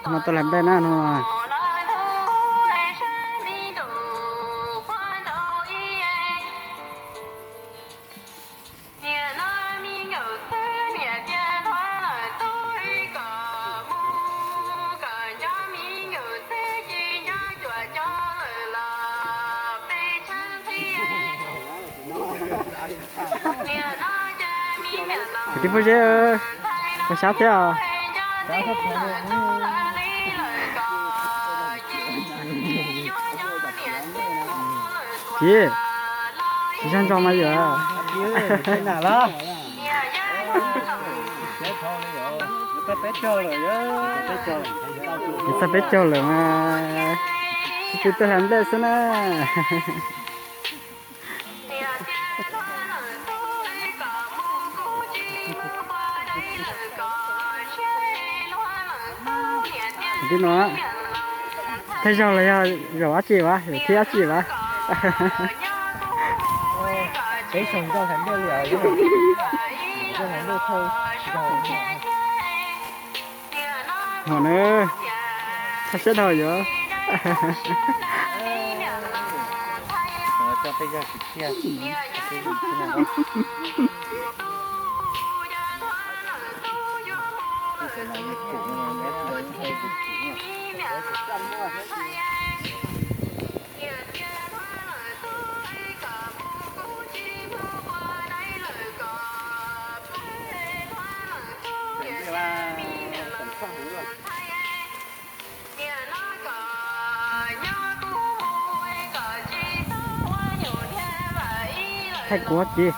Hnub no tuaj hlais nplej na hnub no. Kwv tij Phooj Zeb, ua xyab thiab os. Tsis, tsis sab ntso mas yom. Txog peb caug lawm mas, sib tw tuaj hlais nplej xwb na. Tim no, tej zaug los yog zaum dab tsi vas, zaum thib dab tsi vas? Peb xyoo ntau hlais nplej li, ntau hlais nplej thawj zaug. Hos na, thaj siab dhau yuav. Thaij kuv tsis.